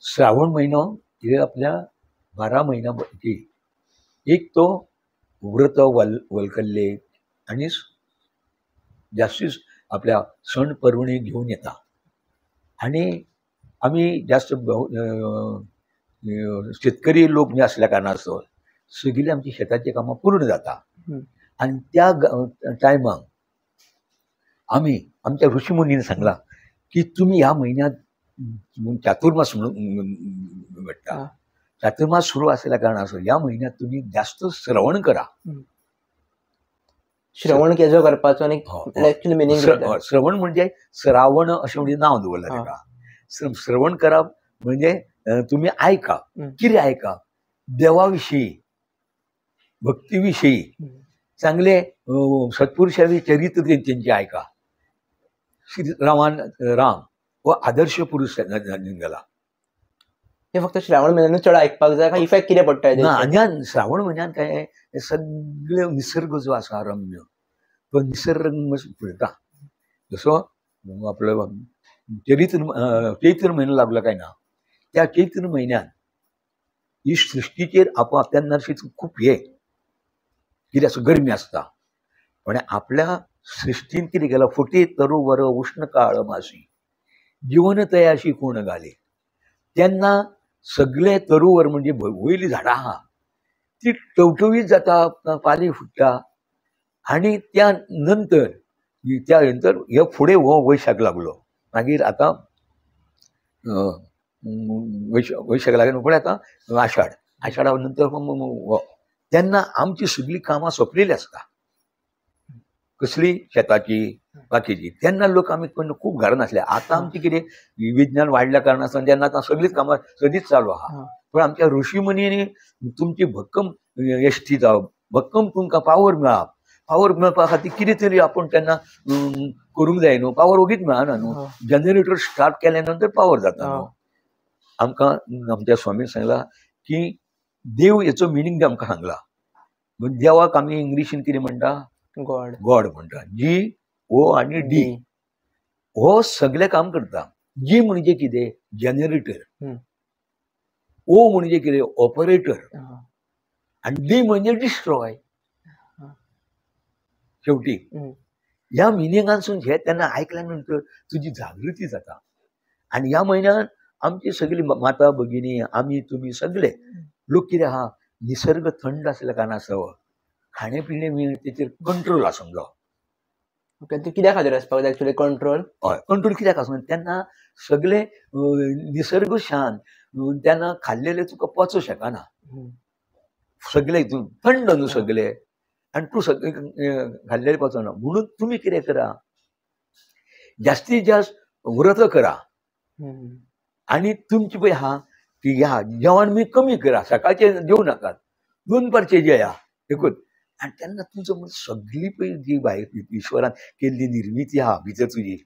श्रावण म्हयनो हे आपल्या 12 म्हयन्या एक तो व्रत वलकल्ले आनी जास्तीच आपल्या सण पर्वणी घेवन येता. आनी आमी जास्त शेतकरी लोक जे आसल्या कारणास्तव सगळीं आमची शेताची कामां पूर्ण जाता. आनी त्या टायमाक आमी आमच्या ऋषीमुनीन सांगलां की तुमी ह्या म्हयन्यांत चातुर्मास म्हणून म्हणटा, चातुर्मास सुरू आसल्या कारणास्तव ह्या म्हयन्यांत तुमी जास्त श्रवण करा. श्रवण केजो करपाचो आनी एक्चुअली मिनिंग श्रवण म्हणजे श्रावण अशें म्हणजे नांव दवरलां ताका. श्रवण करप म्हणजे तुमी आयका. कितें आयका? देवा विशीं, भक्ती विशीं, चांगले सत्पुरुषा चरित्र तेंचे आयका. श्री रामान राम हो आदर्श पुरुष गेला. हे फक्त श्रावण म्हयन्यान चड आयकपाक जाय काय इफेक्ट कितें पडटा? ना, आनी श्रावण म्हयन्यान काय सगळे निसर्ग जो आसा रम्य तो निसर्ग फुलता. जसो आपलो चैत्र म्हयनो लागलो काय ना, त्या चैत्र म्हयन्यान ही सृश्टीचेर आपोआप तेन्ना खूब हे कितें आसा गरमी आसता, पण आपल्या सृश्टीन कितें केलां, फुटी तरुवर उष्ण काळ मासी जिवन तयाशी कोण घाले. तेन्ना सगळे तरुवर म्हणजे वयलीं झाडां आहा ती टवटवीत जाता, पाली फुट्टा. आनी त्या नंतर त्या नंतर हे फुडें हो वैशाख लागलो. मागीर आतां वैशाख लागले फुडें आतां आषाढ, आषाढा नंतर तेन्ना आमची सगळीं कामां सोंपलेली आसता, कसली शेताची बाकीची. तेन्ना लोक आमी खूब घरान आसले. आतां आमची कितें विज्ञान वाडल्या कारणान तेन्ना आतां सगळींच कामां सदींच चालू आहा. पण आमच्या ऋषीमुनींनी तुमची भक्कम एश्टी जावप, भक्कम तुमकां पावर मेळप, पावर मेळपा खातीर कितें तरी आपूण तेन्ना करूंक जाय न्हू. पावर ओगीच मेळना न्हू, जनरेटर स्टार्ट केल्या नंतर पावर जाता न्हू. आमकां आमच्या स्वामीन सांगलां की देव हेचो मिनींग आमकां सांगला. देवाक आमी इंग्लिशीन कितें म्हणटा? गॉड. गॉड म्हणटा. जी ओ आनी डी हो सगळें काम करता. जी म्हणजे कितें? जनरेटर. ओ म्हणजे कितें? ऑपरेटर. आनी डी म्हणजे डिस्ट्रॉय. शेवटी ह्या मिनिंगांसून हे तेन्ना आयकल्या नंतर तुजी जागृती जाता. आनी ह्या म्हयन्यान आमची सगळी माता भगिनी आमी तुमी सगळे लोक कितें आहा, निसर्ग थंड आसल्या कारणास्तव खाणे पिणे तेचेर कंट्रोल आसूंक जाय. ओके, कित्या खातीर आसपाक जाय एक्चुअली कंट्रोल? हय, कंट्रोल कित्याक आसूंक जाय? तेन्ना सगळे निसर्ग शांत, तेन्ना खाल्लेले तुका पचोंक शकना, सगळे थंड न्हू सगळे, आनी तूं सगळे खाल्लेले पचना. म्हणून तुमी कितें करा, जास्तीत जास्त व्रत करा. आनी तुमची पळय आहा की ह्या जेवण मी कमी करा, सकाळचें जेवं नाकात, दनपारचें जेया एकूच. आनी तेन्ना तुजो सगळी पळय जी भायर ईश्वरान केल्ली निर्मिती आहा भितर तुजी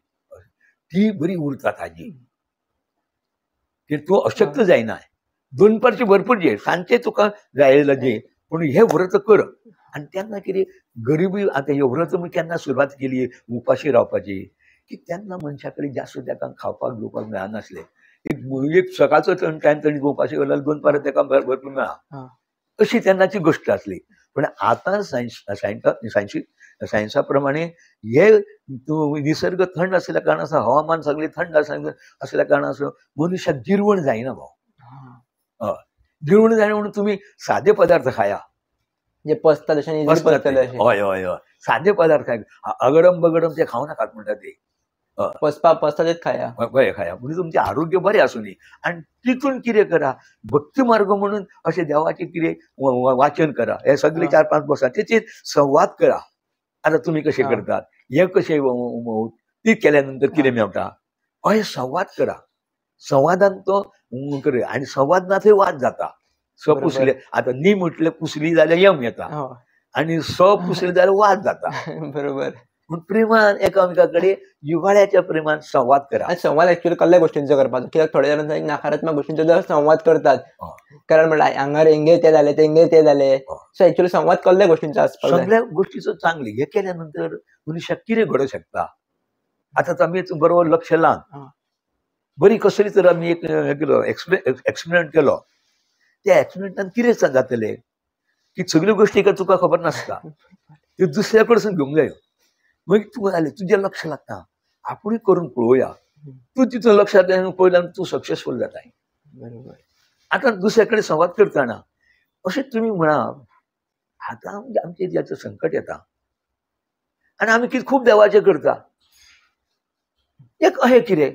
ती बरी उरता ताजी, तूं अशक्त जायना. दनपारचें भरपूर जे, सांजचें तुका जाय जाल्यार जे, पूण हें व्रत कर. आनी तेन्ना कितें गरिबी आतां हे व्रत केन्ना सुरवात केली उपाशी रावपाची की तेन्ना मनशा कडेन जास्त ताका खावपाक घेवपाक मेळनासलें. एक सकाळचो टायम ताणी उपाशी गेलो दनपार ताका भरपूर मेळा, अशी तेन्नाची गोश्ट आसली. पण आतां सायन्सा प्रमाणे हे निसर्ग थंड आसल्या कारणान, हवामान सगळें थंड आसल्या कारणान मनुष्याक जिरवण जायना भाव. हय, जिरवण जायना म्हणून तुमी सादे पदार्थ खाया, जे पचता तशें. हय हय हय, सादे पदार्थ खाय, अगडम बगडम ते खावं नाकात म्हणटा ते. पचपा पचता तेच खाया, बरें खाया, म्हणजे तुमचें आरोग्य बरें आसूं दी. आनी तितून कितें करा, भक्ती मार्ग म्हणून अशें देवाचें कितें वाचन करा, हे सगळे 4-5 बसा तेचेर संवाद करा. आतां तुमी कशें करतात, हें कशें ती केल्या नंतर कितें मेळटा, अशें संवाद करा. संवादान तो कर, आनी संवाद ना थंय वाद जाता. स पुसले आतां नी म्हटलें पुसली जाल्यार यम येता, आनी स पुसले जाल्यार वाद जाता. बरोबर. पूण प्रेमान एकामेका कडेन जिव्हाळ्याच्या प्रेमान संवाद करा. संवाद एक्चुअली कसल्या गोष्टींचो करपाचो, कित्याक थोडे जाण नकारात्मक गोष्टींचो संवाद करतात, कारण म्हणल्यार हांगा हेंगे ते जाले तेंगे ते जाले. सो एक्चुअली संवाद कसल्या गोष्टींचो आसपाक जाय, सगळ्या गोष्टीचो. चांगली हे केल्या नंतर मनुष्याक कितें घडोवंक शकता. आतां आमी बरोबर लक्ष लावन बरी कसली तर आमी एक हें केलो, एक्सपेरिमेंट केलो, त्या एक्सपेरिमेंटान कितें जातलें की सगल्यो गोश्टी काय तुका खबर नासता, त्यो दुसऱ्या कडसून घेवंक जायो. मागीर तुका जालें तुजें लक्ष लागता, आपूणय करून पळोवया, तूं तितून लक्षात पळयल्यार तूं सक्सेसफूल जाताय. बरोबर. आतां दुसऱ्या कडेन संवाद करतना अशें तुमी म्हणा, आतां आमचेर ज्याचें संकट येता आनी आमी कितें खूब देवाचें करता, एक अशें कितें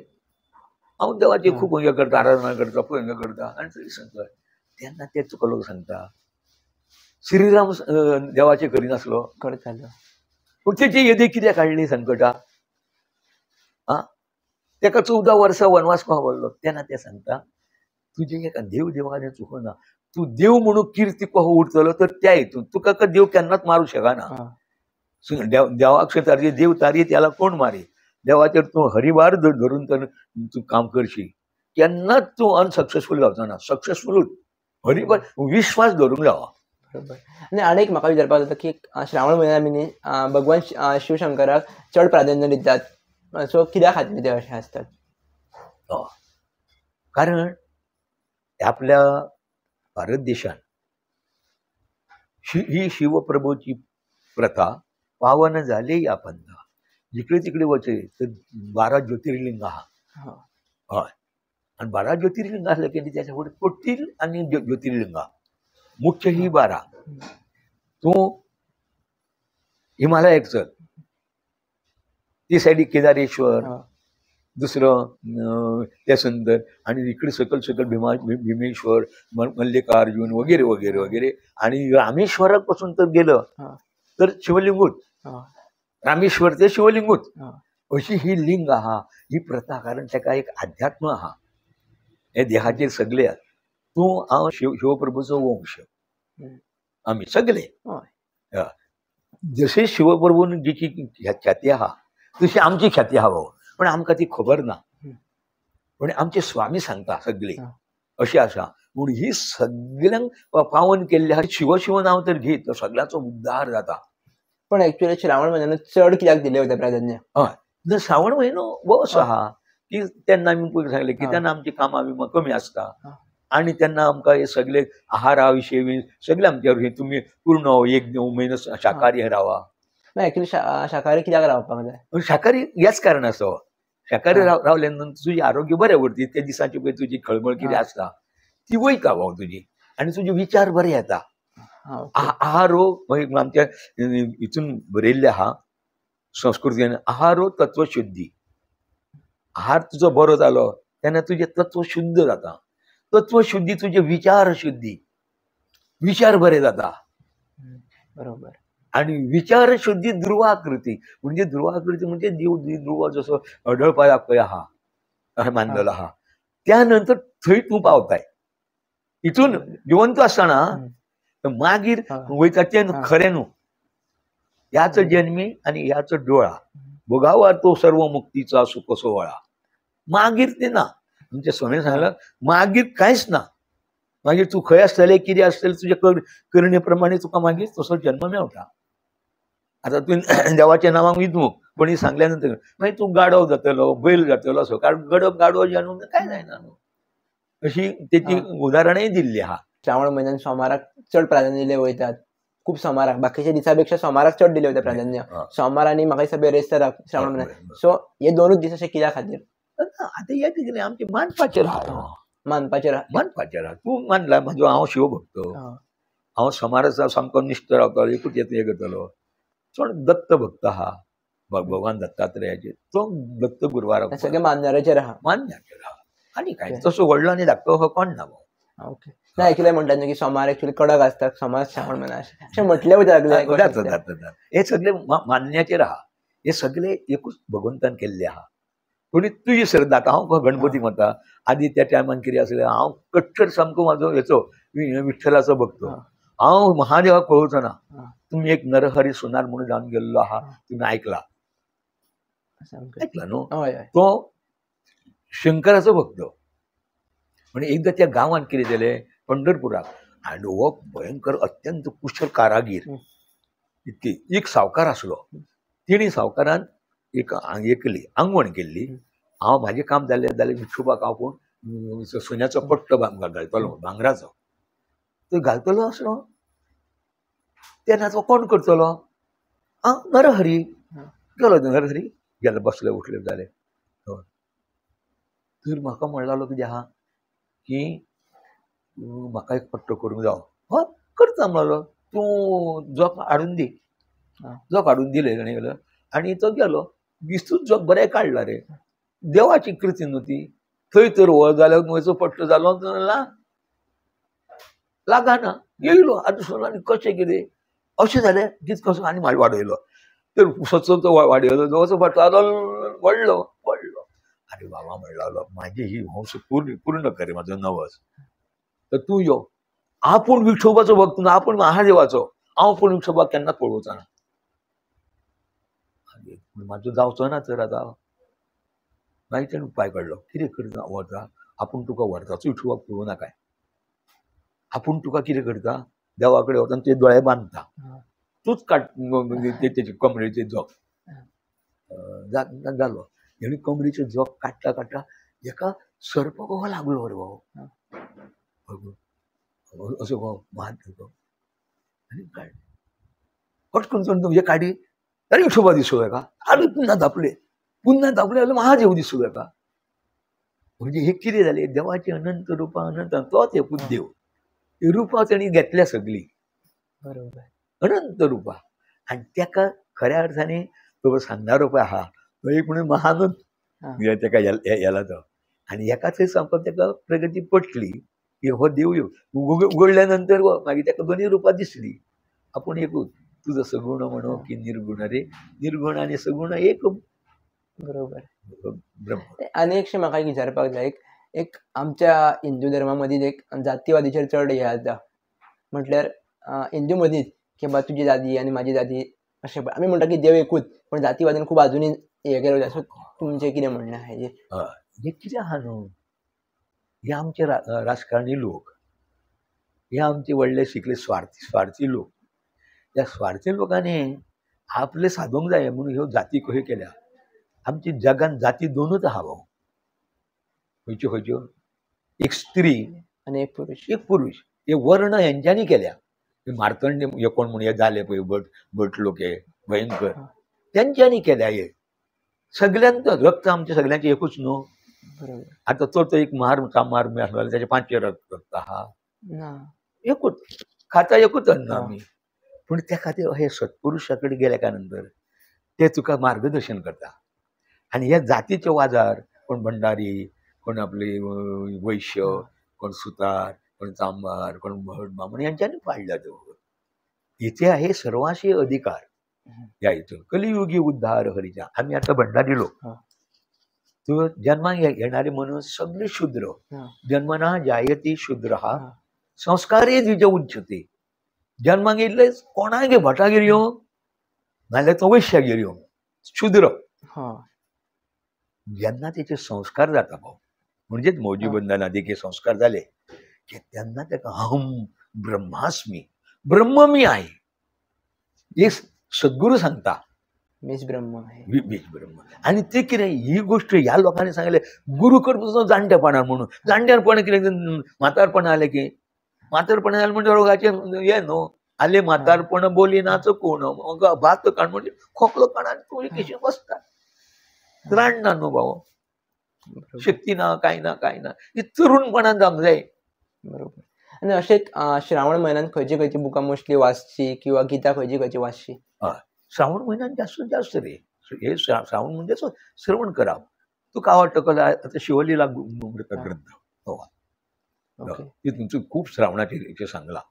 हांव देवाचें खूब हें करता, आराधना करता, खूब हें करता आनी तरी संकट, तेन्ना ते तुका लोक सांगता श्रीराम देवाचें करिनासलो, करतालो, पूण तेची येदी कित्याक हाडली संकटां? आं, तेका 14 वर्सां वनवास कसो पडलो? तेन्ना ते सांगता तुजें एका देव देवाचें चुकना, तूं देव म्हणून किर्ती कसो उरतलो तर त्या हितून तुका देव केन्नाच मारूंक शकना. देवाक तारी देव तारी त्याला कोण मारी, देवाचेर तूं हरिवार धरून तर तूं काम करशी, केन्नाच तूं अनसक्सेसफूल जावचो ना, सक्सेसफुलूच. हरिवार विश्वास धरूंक जावो. बरोबर. आनी आनी एक म्हाका विचारपाक जाता की श्रावण म्हयन्यान आमी न्ही भगवान शिवशंकराक चड प्राधान्य दितात, सो कित्या खातीर ते अशें आसतात? कारण आपल्या भारत देशान ही शिवप्रभूची प्रथा पावन झाली या पंथा, जिकडे तिकडे वचे तर 12 ज्योतिर्लिंग आहा. हय, आनी 12 ज्योतिर्लिंग आसले की त्याच्या फुडें कोटील आनी ज्योतिर्लिंगा मुख्य ही 12. तूं हिमालयाक चल, ती सायडीक केदारेश्वर, दुसरं त्या सुंदर, आणि इकडे सकल सकल भीमेश्वर, मल्लिकार्जुन वगैरे वगैरे वगैरे. आणि रामेश्वरापासून तर गेलं तर शिवलिंगूच, रामेश्वर ते शिवलिंगूच, अशी ही लिंग आहा ही प्रथा. कारण ताका एक अध्यात्म आहा हे देहाचेर सगळे. तूं हांव शिवप्रभूचो वंश, आमी सगळे जशे शिवप्रभून जिची ख्याती आहा तशी आमची ख्याती आहा बाबा, पण आमकां ती खबर ना, पण आमचे स्वामी सांगता सगळे अशें आसा. म्हूण ही सगळ्यांक पावन केल्ले आहा. शिव शिव नांव तर घेत सगळ्यांचो उद्धार जाता. पण एक्चुअली श्रावण म्हयन्यान चड कित्याक दिले वता प्राधान्य? हय, श्रावण म्हयनो हो असो आहा की तेन्ना आमी पयलीं सांगलें की तेन्ना आमची कामां बिमां कमी आसता आनी तेन्ना आमकां हे सगळे आहारा विशयी सगळे आमचे तुमी पूर्ण एक म्हयनो शाकाहारी रावा. एक्चुअली शाकाहारी कित्याक रावपाक जाय? शाकाहारी ह्याच कारण आसा, शाकाहारी रावल्या नंतर तुजें आरोग्य बरें उरता, त्या दिसांची पळय तुजी खळबळ कितें आसता ती वयता भाव तुजी, आनी तुजे विचार बरे येता. आहारो आमच्या हितून बरयल्लें आहा संस्कृतीन, आहारो तत्वशुद्धी. आहार तुजो बरो जालो तेन्ना तुजें तत्व शुद्ध जाता, तत्वशुद्धी तुजे विचार शुद्धी, विचार बरे जाता. बरोबर. आणि विचार शुद्धी ध्रुवाकृती, म्हणजे ध्रुवाकृती म्हणजे देव ध्रुव जसो अडळपाक पळय आहा अशें मानलेलो आहा, त्या नंतर थंय तूं पावताय. हितून जिवंत आसतना मागीर वयता तें खरें न्हू. ह्याच जन्मी आनी ह्याच डोळा भोगावा तो सर्व मुक्तीचा सुख सोहळा, मागीर ते ना. आमच्या स्वामी सांगला मागीर कांयच ना, मागीर तूं खंय आसतलें कितें आसतलें तुजे करणे प्रमाणे तुका मागीर तसो जन्म मेळटा. आतां तुवें देवाच्या नांवाक विदूंक कोणी सांगल्या नंतर मागीर तूं गाडव जातलो, बैल जातलो असो, कारण गडव गाडव जन्म कांय जायना न्हू. अशी तेची उदाहरणांय दिल्ली आहा. श्रावण म्हयन्यान सोमाराक चड प्राधान्य दिले वयतात, खूब सोमाराक, बाकीच्या दिसा पेक्षा सोमाराक चड दिले वयता प्राधान्य. सोमार आनी म्हाका दिसता बेरेस्ताराक श्रावण म्हयन्यान. सो हे दोनूच दीस अशे कित्या खातीर? आतां हे कितें आमचें मानपाचेर आहा, मानपाचेर आहा, मानपाचेर आहा. तूं मानला म्हजो हांव शिवभक्त, हांव सोमाराचा सामको निश्ठ रावतालो, एकूच येता हें करतलो. चड दत्त भक्त आहा, भगवान दत्तात्रेयाचेर, तो दत्त गुरवाराक सगळे मानणाऱ्याचेर आहा, मानण्याचेर आहा. आनी काय तसो व्हडलो आनी धाकटो असो कोण ना भाऊ. ओके. ना एक्चुअली म्हणटात न्हू की सोमार एक्चुअली कडक आसता, सोमार श्रावण म्हयनो अशें म्हटलें वयता. जाता जाता हे सगळे मानण्याचेर आहा, हे सगळे एकूच भगवंतान केल्ले आहा. पूण तुजी श्रद्धा. आतां हांव गणपती म्हणटा, आदी त्या टायमान कितें आसलें, हांव कट्टर सामको म्हाजो हेचो विठ्ठलाचो भक्त, हांव महादेवाक पळोवचो ना. तुमी एक नरहरी सोनार म्हणून जावन गेल्लो आहा, तुमी आयकला, ऐकला न्हू? तो शंकराचो भक्त. म्हणजे एकदा त्या गांवांत कितें जालें, पंढरपुराक, आनी हो भयंकर अत्यंत कुशल कारागीर, इतकी एक सावकार आसलो, तेणी सावकारान एक केली आंगवण केल्ली हांव म्हाजें काम जालें जाल्यार विठोबाक हांव कोण सोन्याचो पट्टो घालतलो, भांगराचो तो घालतलो आसलो तेन्ना तो कोण करतलो? आं, नरहरी गेलो. नरहरी गेलो, बसले उठले जाले. तर म्हाका म्हणलालो कितें आहा की म्हाका एक पट्टो करूंक जावो. हय करता म्हणलो, तूं जोक हाडून दी. जोक हाडून दिले ताणें गेलो आनी तो गेलो. दिसूच जोक बरें काडला रे, देवाची कृती न्हू ती. थंय तर हो जाल्यार म्हजो पट्टो जालो ना लागना येयलो आतां सोडलो आनी कशें कितें अशें जालें दीस कसो आनी म्हाल वाडयलो. तर सदचो तो वाडयलो जसो पट्टो जालो व्हडलो व्हडलो. अरे बाबा म्हणलो म्हाजी ही हंस पूर्ण पूर्ण करे म्हाजो नवस, तर तूं यो. आपूण विठोबाचो भक्त ना, आपूण महादेवाचो, हांव पूण विठोबाक केन्नाच पळोवचो ना, म्हाजो जावचो ना. तर आतां मागीर तेणें उपाय काडलो, कितें करता व्हरता आपूण तुका व्हरताचो विठोबाक पळोवं नाकाय, आपूण तुका कितें करता देवा कडेन वता तुजे दोळे बांदता, तूंच काड तेचे कमरेचे जोक जालो. हेणी कमरेचे जोक काडटा काडटा हेका सर्प कसो लागलो रे भाऊ, असो गो मात आनी काड पटकन तुमचे काडी आनी विठोबा दिसलो हेका. आनी पुन्हा धापले, पुन्हा धापले जाल्यार महादेव दिसलो हेका. म्हणजे हे कितें जालें, देवाची अनंत रुपां अनंत, तोच एकूच देव, ही रुपां तेणी घेतल्या सगळीं, बरोबर, अनंत रुपां. आनी तेका खऱ्या अर्थाने तो सांगणारो पळय आहा तो एक म्हणून महानूच तेका येला तो. आनी हेका थंय सामको तेका प्रगती पटली की हो देव येव उगडल्या नंतर मागीर तेका दोनूय रुपां दिसली, आपूण एकूच, तुजो सगुण म्हणो की निर्गुण रे, निर्गुण आनी सगुण एक, बरोबर, ब्रह्म. आनी एकशें म्हाका विचारपाक जाय, एक आमच्या हिंदू धर्मा मदीं एक जातीवादीचेर चड हें जाता, म्हटल्यार हिंदू मदींच की बाबा तुजी जाती आनी म्हाजी जाती अशें आमी म्हणटा की देव एकूच, पण जातीवादीन खूब आजुनूय हें केलें वता. सो तुमचें कितें म्हणणें आहा हेजेर? हें कितें आहा न्हू, हे आमचे राजकारणी लोक, हे आमचे व्हडले शिकले स्वार्थी स्वार्थी लोक, ह्या स्वार्थी लोकांनी आपले सादोवंक जाय म्हणून ह्यो जाती कश्यो केल्या. आमची जगान जाती दोनूच आहा भाऊ, खंयच्यो खंयच्यो, एक स्त्री आनी एक पुरुष, एक पुरुष. हे वर्ण हेंच्यांनी केल्या. मार्तंड हे कोण म्हण हे जाले पळय भट भट लोक हे भयंकर, तेंच्यांनी केल्या. हे सगळ्यांत रक्त आमचे सगळ्यांचे एकूच न्हू. आतां तो तो एक मार चामार आसलो जाल्यार तेजे 5 रक्त आहा, एकूच खाता, एकूच अन्न आमी. पूण त्या खातीर हे सत्पुरुशा कडेन गेल्या काय नंतर ते तुका मार्गदर्शन करता. आनी ह्या जातीचे वाजार कोण भंडारी, कोण आपले वैश्य, कोण सुतार, कोण चांबार, कोण भट बामण, यांच्यांनी पाडल्या त्यो. इथे आहे सर्वांशी अधिकार ह्या हितून. कलियुगी उद्धार हरीच्या. आमी आतां भंडारी लोक, तूं जन्माक येणारे म्हणून सगळे शूद्र, जन्मना जायती शूद्र हा संस्कारे द्विज उच्चते. जन्माक येयल्ले कोणागे भटागेर येवं नाल्यार तो वैश्यागेर येवं, शूद्र. जेन्ना तेचे संस्कार जाता भाऊ, म्हणजेच मौजी बंधन आदी संस्कार जाले की तेन्ना तेका अहम ब्रह्मास्मी, ब्रह्म मी आहे, हे सद्गुरू सांगता, मीच ब्रह्म आहे, मीच ब्रह्म. आनी ते कितें ही गोश्ट ह्या लोकांनी सांगले गुरू करपाचो जाणटेपणार म्हणून. जाणटेपण कितें म्हातारपण आलें की, म्हातारपण जालें म्हणजे रोगाचें हें न्हू आले म्हातारपण बोली नाच कोण भात काण म्हणजे खोकलो काण आनी तूं कशी बसता, त्राण ना न्हू भाऊ, शक्ती ना, कांय ना, कांय ना, ही तरुणपणान जावंक जाय. बरोबर. आनी अशें श्रावण म्हयन्यान खंयची खंयची बुकां मोस्टली वाचची किंवा गीता खंयची खंयची वाचची? श्रावण म्हयन्यान जास्त जास्त रे हे श्रावण म्हणजे श्रवण करप. तुका आवडटा आतां शिवलीला ग्रंथ हो, तितून खूब श्रावणाचेर सांगलां,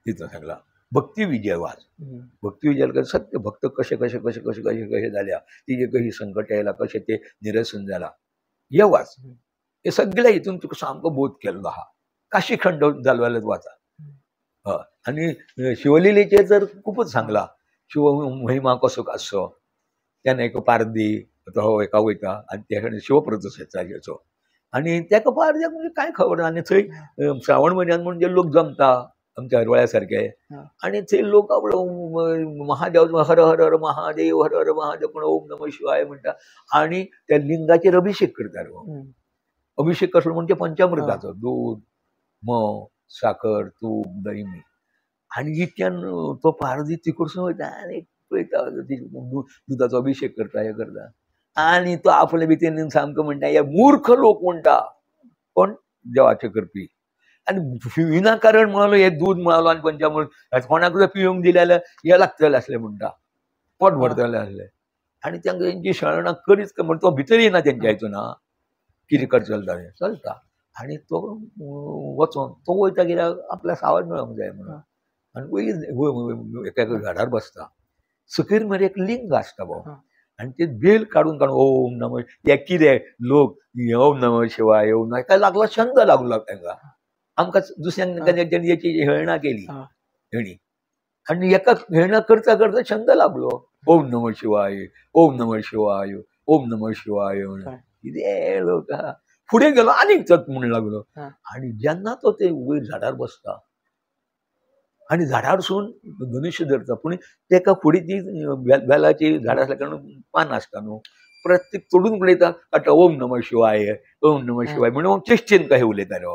तितून सांगलां. भक्ती विजय वाच, भक्ती विजय सत्य भक्त कशे कशे कशे कशे कशे कशे जाल्या, तिजे कशी संकट आयला, कशें ते निरसन जाला, हे वाच. हे सगळ्या हितून तुका सामको बोध केल्लो आहा. काशीखंड जालो जाल्यार वाचा. हय, आनी शिवलिलेचेर तर खुबूच सांगलां, शिव महिमा कसो आसचो, तेन्ना एक पारदी तो हेका वयता आनी त्या कडेन शिवप्रदोषाचो, आनी तेका पारद्याक म्हणजे कांय खबर ना. आनी थंय श्रावण म्हयन्यान म्हणजे लोक जमता, आमच्या हरवळ्या सारखे. आणि ते लोक आपलं महादेव हर हर हर महादेव हर हर महादेव कोण ओम नमः शिवाय म्हणटा आणि त्या लिंगाचेर अभिषेक करतात. अभिषेक कसलो म्हणजे पंचामृताचो, दूध म्होंव साखर तूप दही. आनी इतक्यान तो पारधी तिकडसून वयता आनी पळयता दुधाचो अभिषेक करता हे करता आनी तो आपले भितर सामको म्हणटा हे मूर्ख लोक म्हणटा कोण देवाचे करपी. आनी विनाकारण म्हळो हे दूध म्हळालो आनी पंचामृत कोणाकूय पिवंक दिलें जाल्यार हे लागतलें आसलें म्हणटा, पोट भरतलें आसलें. आनी तांकां तेंची शरणां करीत म्हण तो भितर येना तेंच्या हितून कितें कर चलता तें चलता. आनी तो वचोन तो वयता कित्याक आपल्या सावज मेळोंक जाय म्हणून. आनी वयर एका एका झाडार बसता, सकयल मरे एक लिंग आसता भाऊ आनी ते बेल काडून काडून ओम नमः हे कितें लोक ओम नमः शिवाय ओम नमः काय लागलो छंद लागलो तांकां. आमकां दुसऱ्यांक तेची हेळणा केली हेणी आनी एका हेळणा करता करता छंद लागलो ओम नमः शिवाय ओम नमः शिवाय ओम नमः शिवाय कितें लोक. फुडें गेलो आनीक तत म्हूण लागलो. आनी जेन्ना तो ते वयर झाडार बसता आनी झाडारसून धनुष्य धरता, पूण तेका फुडें ती बेलाची झाडां आसल्या कारणान पान आसता न्हू, प्रत्येक तोडून उलयता काडटा ओम नमः शिवाय ओम नमः शिवाय म्हणून चेश्टेन कशें उलयता रे.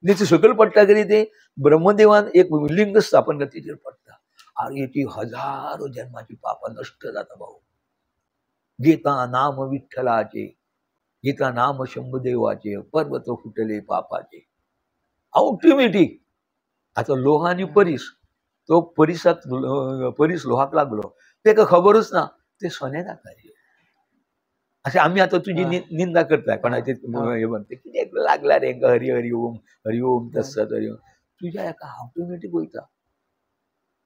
म्हणजे सकयल पडटा तरी ते ब्रह्मदेवान एक लिंग स्थापन करता तेचेर पडटा आनी ती हजारो जन्माची पापां नश्ट जाता भाऊ. गीता नाम विठ्ठलाचे गीता नाम शंभुदेवाचे पर्वत फुटले पापाचे. ऑटोमॅटीक आतां लोहा आनी परीस, तो परिसाक परीस लोहाक लागलो तेका खबरूच ना ते सोने जाता. अशें आमी आतां तुजी निंदा करता कोणाची कितें लागला रे हरी हरी ओम हरी ओम तत्सत हरी ओम, तुज्या एका ऑटोमॅटीक वयता.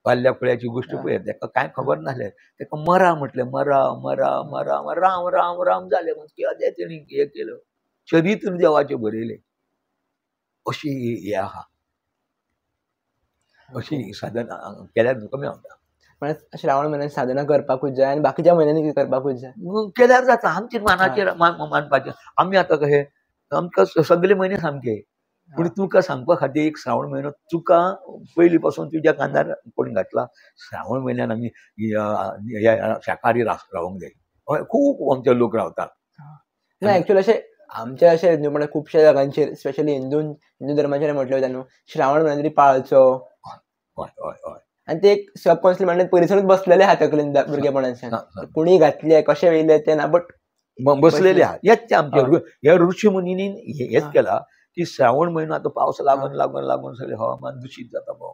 पाल्या फळ्याची गोश्ट पळय तेका कांय खबर नासलें, तेका मरा म्हटलें मरा मरा मरा राम राम राम जालें कितें तेणी हें केलें चरित्र देवाचें बरयलें. अशी हें आहा, अशी साधना केल्यार तुका मेळटा. म्हळ्यार श्रावण म्हयन्यान साधना करपाकूच जाय आनी बाकीच्या म्हयन्यांनी करपाकूच जाय केल्यार जाता. आमचेर मानाचेर मानपाचें. आमी आतां कशें आमकां सगळे म्हयने सामके, पूण तुका सांगपा खातीर एक श्रावण म्हयनो तुका पयलीं पासून तुज्या कानार कोण घातला श्रावण म्हयन्यान आमी शाकाहारी रावंक जाय. हय खूब आमचे लोक रावतात. ना एक्चुअली अशें आमचे अशें न्हू म्हणल्यार खुबश्या जागांचेर स्पेशली हिंदू हिंदू धर्माचेर म्हटलें वयता न्हू श्रावण म्हयन्यान तरी पाळचो. हय हय हय. आनी ते एक सबकॉन्शियसली म्हणल्यार पयलींसूनच बसलेले आहा तकलेन भुरगेपणाच्यान, कोणी घातले कशें येयले ते ना बट बसलेले आहा. हेच आमचे ह्या ऋषी मुनींनी हेच केला की श्रावण म्हयनो आतां पावस लागून लागून लागून सगळें हवामान दुशीत जाता भाऊ.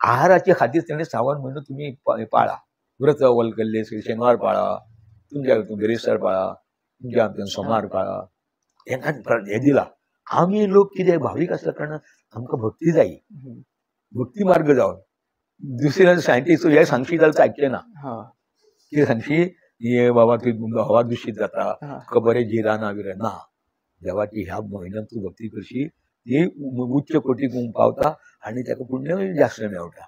आहाराचे खातीर तेणें श्रावण म्हयनो तुमी पाळा, व्रत वलकल्ले शेनवार पाळा, तुमच्या बिरेस्तार पाळा, तुमच्या आमच्या सोमार पाळा, हें दिला. आमी लोक कितें भावीक आसल्या कारणान आमकां भक्ती जाय, भक्ती मार्ग जावन दुसरे सायंटिस्ट हे सांगशी जाल्यार आयकचें ना. कितें सांगशी हे बाबा तुवें हवा दुशीत जाता तुका बरें जिरा ना बिरा ना. देवाची ह्या म्हयन्यान तूं भक्ती करशी ती उच्च कोटीक पावता आनी ताका पुण्य जास्त मेळटा.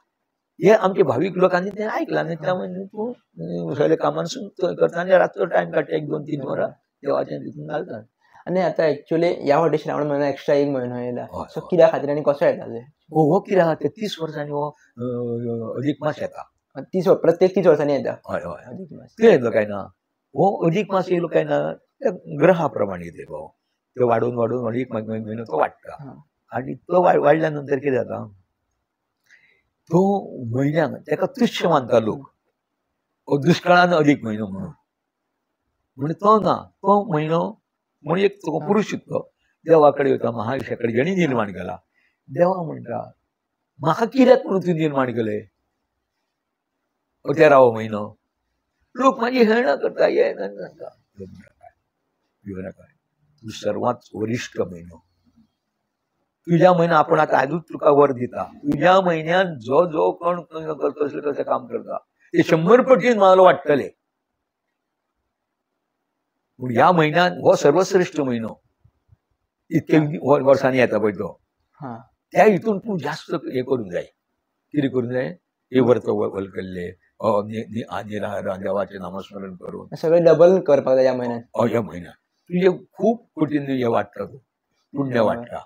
हे आमचे भावीक लोकांनी तें आयकलां आनी त्या म्हयन्यान तूं सगळ्या कामांसून करता आनी रातचो टायम काडटा 1-2-3 वरां देवाचें तितून घालता. आनी आतां एक्चुअली ह्या फावटी श्रावण म्हयनो एक्स्ट्रा एक म्हयनो येयला, सो कित्या खातीर आनी कसो येता ते? हो कित्या खातीर 30 वर्सांनी हो अदीक मास येता. 30 प्रत्येक 30 वर्सांनी येता. हय हय अदीक मास कितें येतलो काय ना, हो अदीक मास येयलो काय ना त्या ग्रहा प्रमाणे येते भाऊ. तो वाडून वाडून एक म्हयनो तो वाडटा आनी तो वाडल्या नंतर कितें जाता तो म्हयन्याक ताका तुच्छ मानता लोक, दुश्काळान अदीक म्हयनो म्हणून. म्हण तो ना तो म्हयनो म्हण एक तो पुरुश तो देवा कडेन वता महाविशा कडेन जेणी निर्माण केला. देवा म्हणटा म्हाका कित्याक म्हणून तूं निर्माण केलें 13वो म्हयनो, लोक म्हाजी हेळणा करता हे सांगता. भिवू नाका, तूं सर्वात वरिश्ठ म्हयनो, तुज्या म्हयन्या आपण आतां आयजूच तुका वर दिता. तुज्या म्हयन्यान जो जो कोण कसलें कसलें काम करता ते 100 पटीन म्हाका वाडटले. पूण ह्या म्हयन्यान हो सर्वश्रेश्ठ म्हयनो, इतके वर्सांनी येता पळय तो, त्या हितून तूं जास्त हें करूंक जाय. कितें करूंक जाय, हे व्रत वलकल्ले देवाचें नामस्मरण करून सगळें डबल करपाक जाय ह्या म्हयन्यान. हय ह्या म्हयन्यान तुजें खूब कोटीन हें वाडटा, तूं पुण्य वाडटा.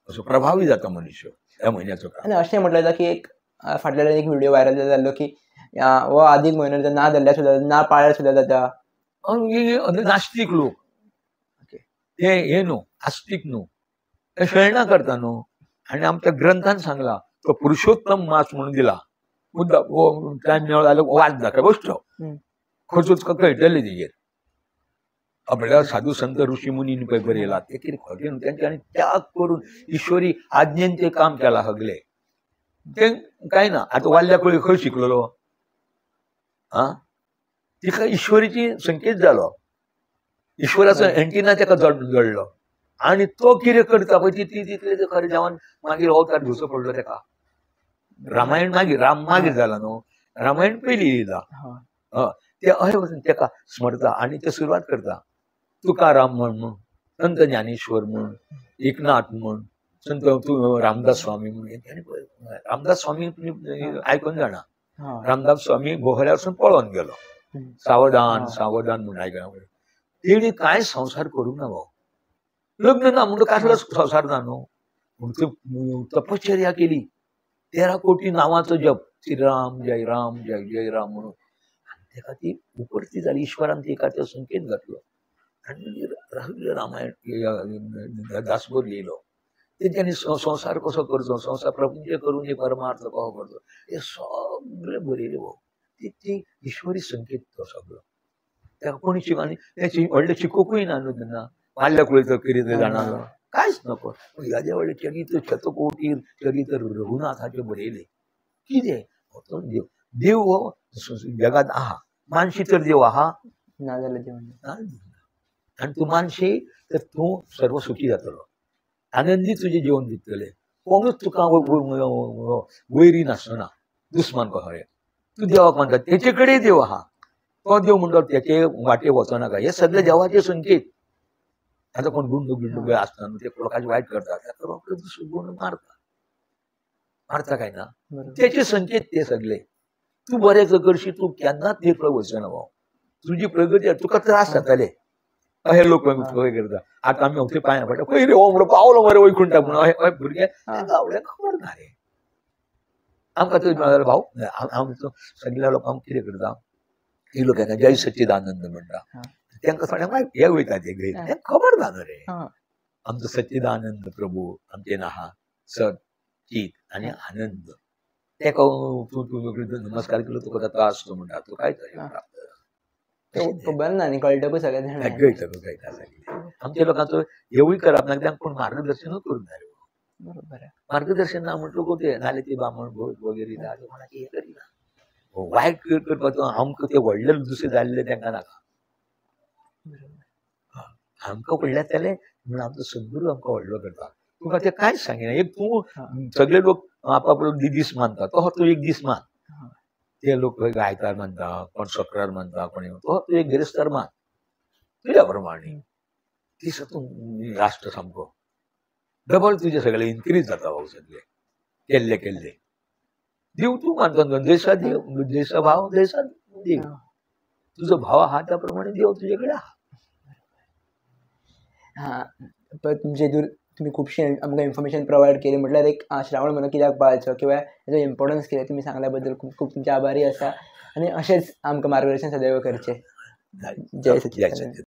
असो प्रभावी जाता मनुष्य ह्या म्हयन्याचो काळ. आनी अशें म्हटलें जाता की एक फाटल्यान एक व्हिडिओ व्हायरल जाल्लो की हो अधिक म्हयनो ना धरल्यार सुद्दां, ना पाळ्यार सुद्दां जाता. नास्तीक लोक ते हे न्हू, आस्तीक न्हू, ते खेळणा करता न्हू. आनी आमच्या ग्रंथान सांगला तो पुरुषोत्तम मास म्हणून दिला. मुद्दा टायम मेळ्ळो जाल्यार वाच दाखय गोश्ट खंयचोच कळटलें तेजेर. आपल्या साधू संत ऋषी मुनीन पळय बरयला ते कितें खोटें न्हू तेंच्यांनी आनी त्याग करून ईश्वरी आज्ञेन ते काम केलां सगळें. तें कांय ना. आतां वाल्या कोळी खंय शिकलेलो आं, तिका ईश्वरीची संकेत जालो, ईश्वराचो एंटिना तेका जडलो आनी तो कितें करता पळय ती तितलें खरें देवान मागीर अवतार घेवचो पडलो तेका. रामायण मागीर, राम मागीर जाला न्हू, रामायण पयलीं येयला. ते अशें वचून तेका स्मरता आनी ते सुरवात करता. तुकाराम म्हण, संत ज्ञानेश्वर म्हण, एकनाथ म्हण, संत रामदास स्वामी म्हण. रामदास स्वामी तुमी आयकून जाणा, रामदास स्वामी गोहऱ्या वचून पळोवन गेलो. सावधान सावधान म्हूण आयकला. तेणी कांय संवसार करूंक ना भाऊ, लग्न ना म्हणून कसलो संवसार ना न्हू. म्हूण तपश्चर्या केली, 13 कोटी नांवाचो जप, श्रीराम जय राम जय जय राम म्हणून. आनी तेका ती उपरती जाली, ईश्वरान तिका तो संकेत घातलो आनी रामायण दासबोध लिहिलो. तेंच्यांनी संवसार कसो करचो, संवसार प्रपंच करून एक परमार्थ कसो करचो हे सगळें बरयलें भाऊ. ती ईश्वरी संकेत तो सगळो तेका कोणी शिक आनी तें व्हडलें शिकोवकूय ना न्हू तेन्ना. माल्ल्या कुळयचो कितें जाणा कांयच नको. ह्या व्हडलें चरित्र शतकोटी चरित्र रघुनाथाचें बरयलें. कितें तो देव, देव हो जगांत आहा, मानशी तर देव आहा ना जाल्यार देव ना. आनी तूं मानशी तर तूं सर्व सुखी जातलो, आनंदी तुजें जीवन दितलें, कोणूच तुका वैरी नासना, दुस्मान कसो. तूं देवाक मानता, तेचे कडेन देव आहा, तो देव म्हणटा तेचे वाटे वचनाका. हे सगळे देवाचे संकेत. आतां कोण गुंडू गिंडू आसता न्हू, ते लोकांचे वायट करता, ताका रोखडो दुसरो गुंड मारता, मारता काय ना, तेचे संकेत ते सगळे. तूं बरें करशी, तूं केन्नाच निर्फळ वचना भाऊ, तुजी प्रगती तुका त्रास जातले. अशे लोक खंय करता. आतां आमी अमके पांया पडटा, खंय रे हो म्हणून पावलो मरे वयखून टाक म्हणून अशें भुरगे गावले खबर ना रे आमकां. तर भाऊ आमचो सगळ्या लोकांक कितें करता, ही लोक येता जय सच्चिदानंद म्हणटा, तांकां थोड्यांक हे वयता ते घरी, तांकां खबर ना न्हू रे. आमचो सच्चिदानंद प्रभू आमचेन आहा, सत चीत आनी आनंद. ताका तूं नमस्कार केलो तुका त्रास तो म्हणटा, तूं काय प्राप्त खबर ना न्ही, कळटकूच सगळें कळटकूच कळटा सगळें. आमच्या लोकांचो हेवूय करप ना, तांकां कोण मार्गदर्शनूच करूंक जाय. बरोबर, मार्गदर्शन ना म्हणटकूच ते नाल्यार ती बामण भोज वगैरे कोणाक हें करिना, वायट करपाचो. आमकां ते व्हडले दुसरे जाल्ले तांकां नाका, आमकां व्हडले जातले म्हणून आमचो सद्गुरू आमकां व्हडलो करता. तुका ते कांयच सांगिना. एक तूं सगळे लोक आपापलो दीस मानता, तो तूं एक दीस मान. ते लोक आयतार मानता, कोण शुक्रार मानता, कोण तो तूं एक गिरेस्तार मान तुज्या प्रमाणे. दीस तूं राष्ट्र सामको डबल तुजे सगळे इन्क्रीज जाता भाऊ, सगळे केल्ले केल्ले. देव तूं मानता, जैसा देव जैसा भाव जैसा देव, तुजो भाव आहा त्या प्रमाणे देव तुजे कडेन आहा. हां, पण तुमचे हितून तुमी खुबशी आमकां इन्फॉर्मेशन प्रोवायड केली. म्हटल्यार एक श्रावण म्हयनो कित्याक पाळचो किंवा हेजो इम्पोर्टन्स कितें तुमी सांगल्या बद्दल खूब खूब तुमचे आभारी आसा. आनी अशेंच आमकां मार्गदर्शन सदैव करचें. जय सच्चिदानंद.